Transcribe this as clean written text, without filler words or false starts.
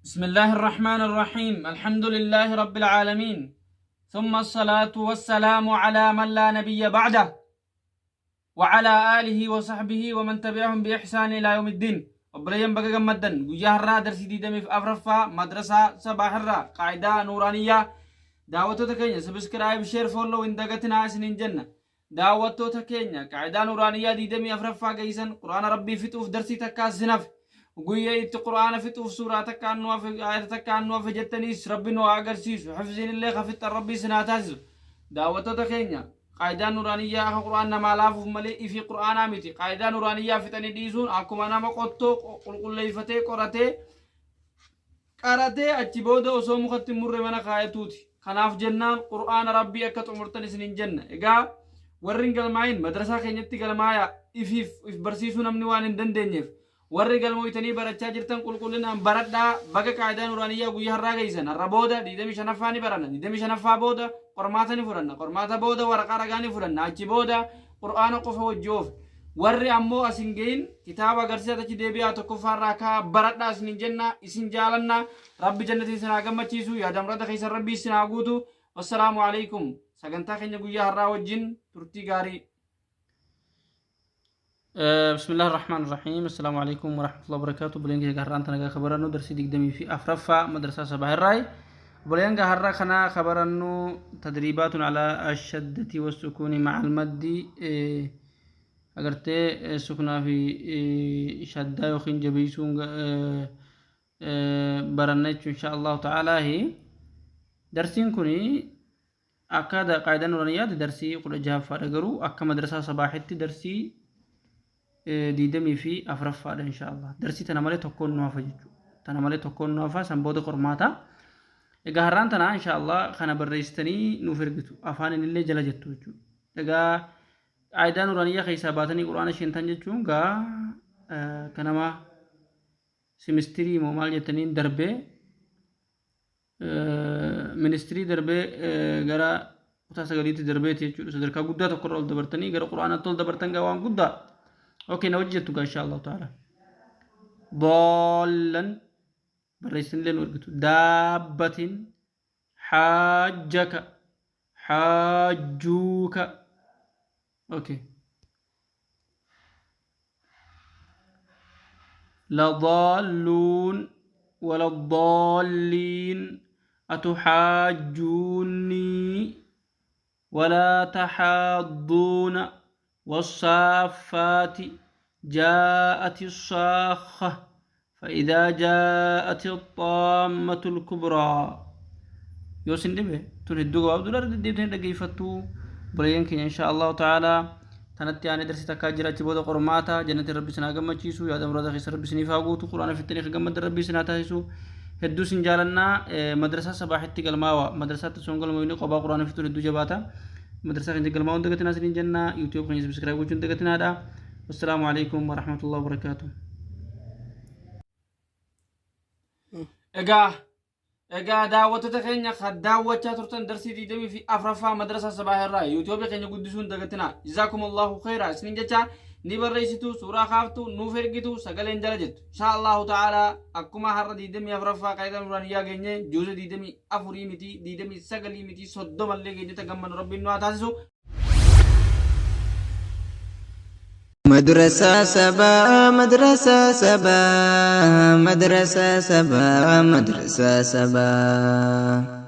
بسم الله الرحمن الرحيم الحمد لله رب العالمين ثم الصلاة والسلام على من لا نبي بعده وعلى آله وصحبه ومن تبعهم بإحسان إلى يوم الدين. Obboleeyyan, baga gammaddan. Guyyaa har'aa darsii 24ffaa madrasaa Sabaaxirraa, qaayidaa nuuraaniyyaa. Daawwattoota keenya, subscribe, share, follow hin dagatinaa isiniin jenna. Daawwattoota keenya, qaayidaa nuuraaniyyaa 24ffaa geessan. Quraana Rabbii fixuuf darsii takkaa sin hafe. Guyyaa itti quraana fixuuf suuraa takkaan nu hafe, ayata takkaan nu hafe jettaniis Rabbi nu haa agarsiisu. Hifziin illee ka fixxan Rabbii isin haa taasisu. Daawwattoota keenya, qaayidaan nuraaniyyaa akka qura'aan namaa laafuuf malee ifii qura'aanaa miti. Qaayidaa nuraaniyyaa fixanii dhiisuun akkuma nama qottoo qulqulleeffatee, qoratee, qaratee, achi booda osoo mukatti hin murre mana kaayatuuti. Kanaaf jennaan qura'aana Rabbii akka xumurtan isiniin jenna. Egaa warri hin galmaa'in madrasaa keenyatti galmaaya. Ifiif if barsiisuu namni waan hin dandeenyeef. Warri galmooytanii barachaa jirtan qulqullinaan baradhaa. Baga qaayidaa nuraaniyyaa guyyaa har'aa geessan. Har'a booda 25ffaa ni baranna. 25ffaa booda qormaata ni fudhanna. Qormaata booda waraqaa ragaa ni fudhanna. Achi booda qur'aana qofa wajji oofe. Warri ammoo as hin gahin kitaaba agarsiisaa achi deebi'aa, tokkoffaarraa kaa baradhaa isinin jenna. Isin jaalanna. Rabbi jannatiin isin haa gammachiisu. Yaada murada keessan Rabbi isin haa guutu. Wassalaamu alaikum. Sagantaa keenya guyyaa har'aa wajjin turtii gaarii. بسم الله الرحمن الرحيم، السلام عليكم ورحمة الله وبركاته. Obboleen keenya, har'aan tana kabarannu darsii 24ffaa madrasaa Sabaa irraayi. Obboleen, har'a kana kabarannu تدريبات على الشدة والسكون مع المد. Agartee, suknaa fi shaddaa yookiin jabeessuun baranna jechuun insha Allahu ta'aalaa. Darsiin kuni akka qaayidaa nuraniyaatti darsii 16ffaadha, garuu akka madrasaa Sabaaxitti darsii 24ffaadha insha Allah. Darsii tana malee tokkoon nu hafa jechuudha. Tana malee tokkoon nu hafa, san booda qormaata. Egaa har'aan tana insha Allah kana barreessitanii nuuf ergitu. Afaan illee jala jettu jechuudha. Egaa qaayidaa nuraniyaa keessaa baatanii quraana shentan jechuun gaa kanama simistirii moo maal jettaniin darbee, ministirii darbee gara kutaa sagaliitti darbeeti jechuudha. Sadarkaa guddaa tokkorra ol dabartanii gara quraanaatti ol dabartan gaa waan guddaa. Okay, na hojjettu gaa insha Allahu ta'ala. ضالا barreessinillee nu ergitu. دابة، حاجك، حاجوك. Okay. لضالون، ولا الضالين، أتحاجوني، ولا تحاضون، والصافات، جاءت الصاخة، فإذا جاءت الطامة الكبرى. Yoo isin dhibe tun hedduu gabaabduudha, deddeebitanii dhaggeeffattu obboleeyyan keenya. Insha Allahu ta'ala tanatti aanee darsii takkaa jira, achi booda qormaata. Jannati Rabbi isin haa gammachiisu. Yaada muraasa keessa Rabbi isiniif haa guutu. Quraana fixxanii akka gammaddan Rabbi isin haa taasisu. Hedduu isin jaalannaa. Madrasaa Sabaaxitti galmaawa. Madrasaatti osoo hin galmoofne qophaa quraana fixuun hedduu jabaata. Madrasaa keenya galmaa'uun dagatinaa isiniin jenna. YouTube keenya subscribe gochuun dagatinaadha. Wassalaamu alaikum warahmatullahi wabarakaatuh. Egaa daawwattoota keenya, kan daawwachaa turtan darsii 24ffaa madrasaa Sabaa irraa. YouTube keenya guddisuun dagatinaa. جزاكم الله خيرا isinin jecha. Ni barreessitu, suuraa kaaftu, nuuf ergitu, sagaleen jala jettu. Insha Allahu ta'ala akkuma har'a 24ffaa qaayidaa nuraaniyyaa geenye, juuza 24 miti, 29 miti, 30llee geenyeta gammanu Rabbiin nu haa taasisu. Madrasaa Sabaa, Madrasaa Sabaa, Madrasaa Sabaa, Madrasaa Sabaa.